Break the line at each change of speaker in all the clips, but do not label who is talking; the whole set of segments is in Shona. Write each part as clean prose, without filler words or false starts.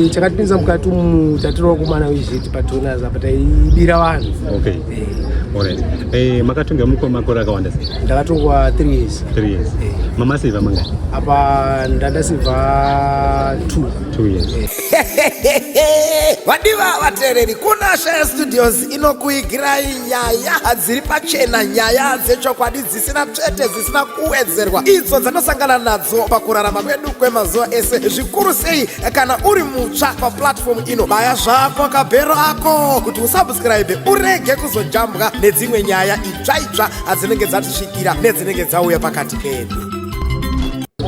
Chakatipinza mukati umu tatirova kumana wezheti patonas apa taibira vanhu.
Okay. Alright. Makatonga muko makore akawanda sei?
Ndakatongwa 3 years.
3 years. Mamaseva mangani?
Apa ndandasevha 2.
2 years.
Vadiwa vateereri, kuna Shaya Studios inokuigirai nyaya dziri pachena, nyaya dzechokwadi dzisina tsvete, dzisina kuwedzerwa, idzo dzanosangana nadzo pakurarama kwedu kwemazuva ese, zvikuru sei kana uri mutsva paplatform ino. Baya zvako kabhero ako kuti usubscribe, urege kuzojambwa nedzimwe nyaya itsva itsva dzinenge dzatisvikira nedzinenge dzauya pakati pedu.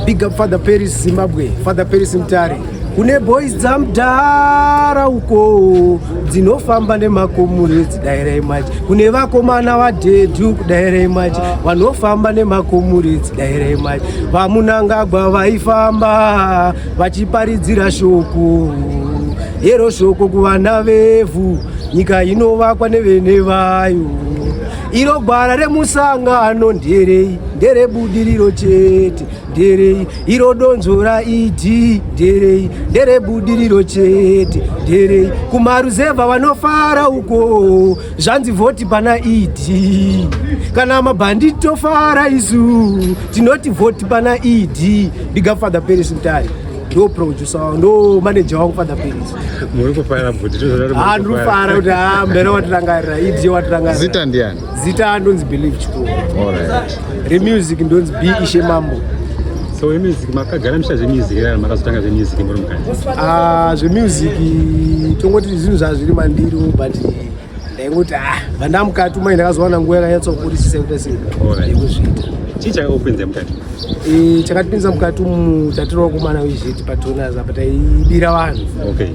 Big up Father Paris Zimbabwe, Father Paris Mutare. Kune boys dzamudhara uko dzinofamba nemakomuredzi, dairai machi. Kune vakomana vadhedhu, kudairai machi, vanofamba nemakomuredzi, dairai machi. VaMunangagwa vaifamba vachiparidzira shoko yero, shoko kuvana vevhu, nyika inovakwa nevene vayo. Iro gwara remusangano nderei? Nderebudiriro chete. Nderei iro donzvo raED? Nderei? Nderebudiriro chete. Nderei kumaruzevha vanofara uko, zvanzi vhoti pana ED. Kana mabhanditi tofara isu, tinoti vhoti pana ED. Big up Father Paris Mutare, ndo producer wangu, ndo manager wangu Father Paris.
Muri kufara bhuti?
Ah, ndiri kufara kuti ha mbere watirangarira, ED watirangarira.
Zita ndiani?
Zita ndonzi Believe Chikoro.
Alright.
Remusic ndonzi B Ishe Mambo.
So wemusic, makagara muchiita zvemusic here kana makazotanga zvemusic muri mukati?
Ah, zvemusic tongoti zvinhu zvazviri mandiri, but ndaingoti ah, vandamukati umai ndakazowana nguva yakanyatsokurisisa yekuita sei yekuzviita.
Chii chakakupinza mukati?
Chakatipinza mukati umu tatirova kumana wezheti patonas apa taibira vanhu.
Okay.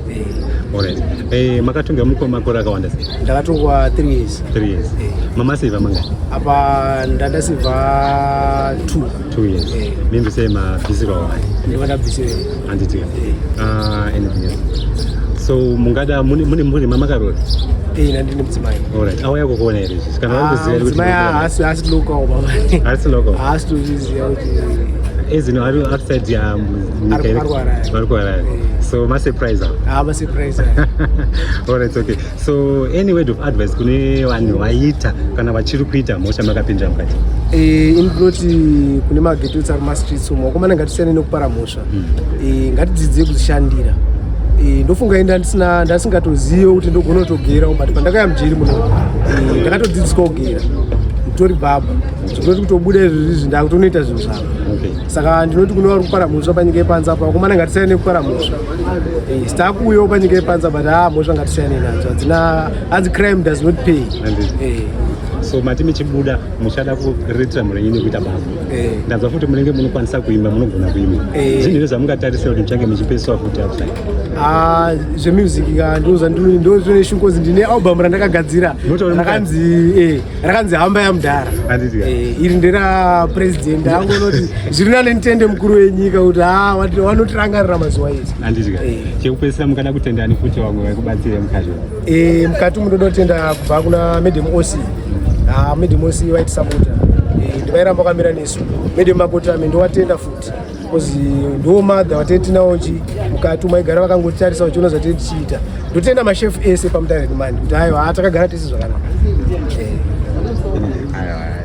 Alright. Makatonga muko makore akawanda sei?
Ndakatongwa 3 years.
3 years. Mamaseva mangani?
Apa ndandasevha 2.
2 years. Mimbi sei mabvisirwa wani?
Ndivandabvisire.
Handiti? Ah, anything else? So mungada mune mhuri mamakarora?
Nandine mudzimai.
Alright. Auya kukuona here izvi? Kana vari kuziva kuti
Mudzimai haasi local baba.
Haasi local.
Haasi tozviziva kuti
Ezino ari outside ya nyika
Ari kuHarare.
Vari kuHarare. So masurprise avo.
Ah, masurprise.
Alright, okay. So any word of advice kune vanhu vaita kana vachiri kuita mhosva makapindira mukati?
Ini ndinoti kune maghetto ari mumastreets umo, vakomana, ngatisiyane nekupara mhosva. Ngatidzidzei kuzvishandira. Ndofunga enda ndisina, ndasingatozive kuti ndogona kutogera, but pandakauya mujeri muno ndakatodzidziswa kugera, nditori baba, zvinoti kutobuda izvozvi ndakutonoita zvinhu zvavo. Saka ndinoti kune vari kupara mhosva panyika yepanze apa, vakomana, ngatisiyane nekupara mhosva. Sitakuuyawo panyika yepanze, but ha, mhosva ngatisiyane nadzo, hadzina, hanzi crime does not pay.
Handiti. So mati michibuda muchada kuriritira mhuri yenyu nekuita basa. Ndanzwa futi munenge munokwanisa kuimba, munogona kuimba. Zvinhu izvi zvamungatarisira kuti muchange muchipeswa futi outside?
Ah, zvemusic ka ndozvine shungozi, ndine album randakagadzira.
Munotaura mukati?
Rakanzi Hamba Yamudhara.
Handiti?
Iri ndera president angonoti zviri nane nditende mukuru wenyika kuti ha vanotirangarira mazuva ese.
Handiti? Chekupedzisira, mungada kutendani futi vamwe vaikubatsire mukati?
Mukati munoda kutenda kubva kuna Madam Oc. Ah, Madam Oc vaitisapota, ndivairamba vakamira nesu. Madam Makotame ndowatenda futi because ndo madha vatee tinawo chi mukati umaigara vakangotarisa vachiona zvatee tichiita. Ndotenda mashefu ese paMutare Remand kuti aiwa, takagara tese zvakanaka.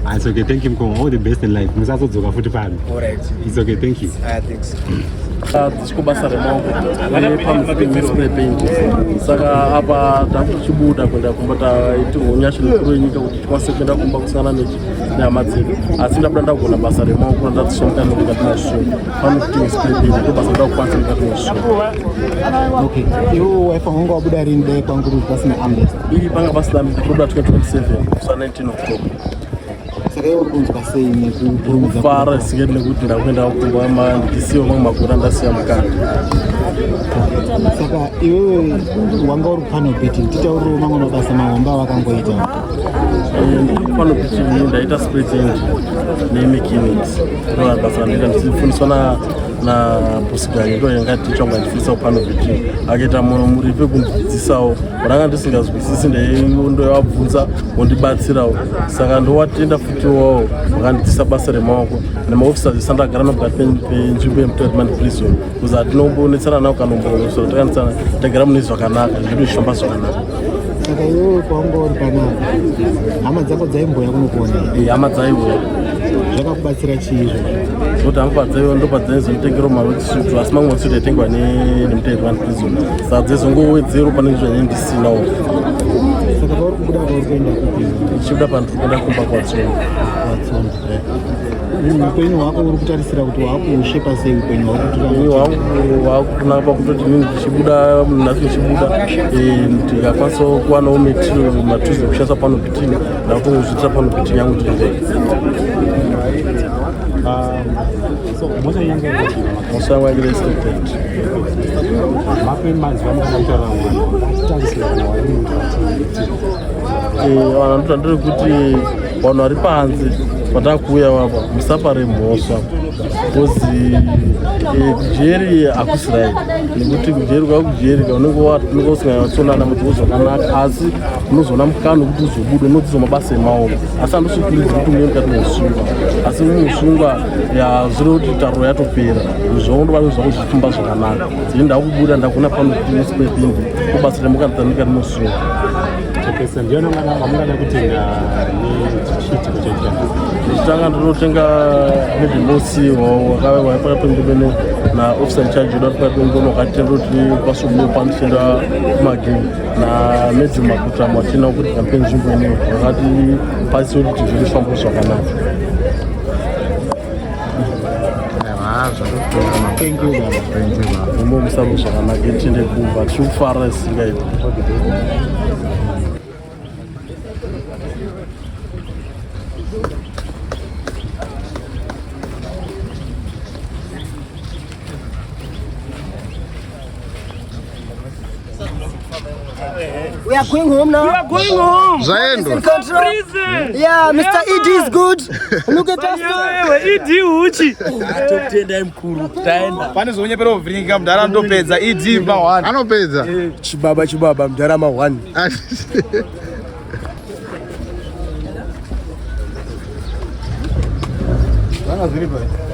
Ah, it's okay, thank you mkoma, all the best in life, musazodzoka futi pano.
Alright.
It's okay, thank you.
Ah, thanks.
Tichiko basa remaoko repanfitting spray paint. Saka apa takuchibuda kuenda kumba, taitirwa unyasha nekuru wenyika kuti tikwanise kuenda kumba kusangana nehama dzedu. Asi ndabuda ndagona basa remaoko randadzidziswa mukati mekati mesvo panfitting spray paint, ndo basa ndakukwanisa mukati mesvo.
Okay, iwo waifanira kunge wabuda rini dai kwanguri pasina amnesty?
Iri panga pasina amnesty, tobuda 2027 kusa 19 October.
Saka iwe uri kunzwa sei nekukurumidza?
Kufara siketi nekuti ndakuenda kumba ndichisiwa mamwe makore andasiya mukati.
Saka iwewe wanga uri panel beating, titaurirewo mamwe mabasa mahombe awakangoita.
Pano kuti ndaita spray paint nemechanics, ndo basa randoita ndichifundiswa na naBhusigange, ndo yanga ticha wangu andifundisa pano kuti akaita muripe kundidzidzisawo ranga ndisingazwisisi, ndoyavabvunza wondibatsirawo. Saka ndowatenda futi wawo wakandidzidzisa basa remaoko nemaofficers ese andagara navo pakati penzvimbo yeMutare Remand Prison, kuzi hatinombonetsana navo kanomboso takanetsana, tagara mune zvakanaka, zvedu zvichifamba zvakanaka.
Saka iwewe pawanga uri panapa, hama dzako dzaimbouya kunokuona?
Hama dzaiuya.
Zvakakubatsira chii izvozvo?
Nokuti hama padzaiuya ndo padzaizonditengerawo maworksuit, asi mamwe worksuit aitengwa neMutare Remand Prison, saka dzaizongowedzero pane zvanyai ndisinawo.
Saka pauri kubuda pauri kuenda kupi?
Ndichibuda pandiri kuenda kumba kwaTsono.
KwaTsono. Upenyu hwako uri kutarisira kuti hwakushepa sei upenyu hwako kuti
Upenyu hwangu hwakunaka pakutoti inini ndichibuda nhasi, ndichibuda ndikakwanisawo kuwanawo material, matools ekushandisa pano pitini, ndakutongozviitira pano pitini yangu ndiri ndega.
Mhosva yange yakati?
Mhosva yangu yange estate theft.
Mape manzwi amungada kutaura vanhu vachitarisira kana vari mukati?
Vanhu vanoita ndere kuti vanhu vari panze vatakuuya vapa musapare mhosva, because kujeri hakusi right, nekuti kujeri kwa kujeri unenge usinganyatsonana mudzivo zvakanaka, asi unozoona mukana wekuti uzobuda unodzidzwa mabasa emaoko. Asi handosikurudziri kuti muye mukati meusungwa, asi muusungwa zviri kuti tariro yatopera, zvaundova zvako zvichifamba zvakanaka. Ini ndakubuda ndakuna pano spray paint kubasa remukati musungwa.
Chapesa ndiona vamungada kutenda nechiitiko chaitika?
Ndichitanga ndinotenga medimosi wakaipa pembeni naofficer in charge wedu ari pembeni, wakatenda kuti kwasumuka pandichienda kumagame, namedio Makutamo atina kuti kampe nzvimbo ineyi wakati pasi kuti zviri kufamba zvakanaka.
Thank you, baba.
Mumbo musabo zvakanaka, tiende kumba tiri kufara isingaiti.
We are going home now.
We are going home.
Zvaendwa.
In control.
Prison.
Yeah, Mr. ED is good. Look at us now.
Wewe ED uchi.
Totendai mukuru, taenda.
Pane zvonyepera kuvhiringika, mudhara anotopedza ED ma1.
Anopedza.
Chibaba, chibaba, mudhara ma1.
Zvanga zviri pai.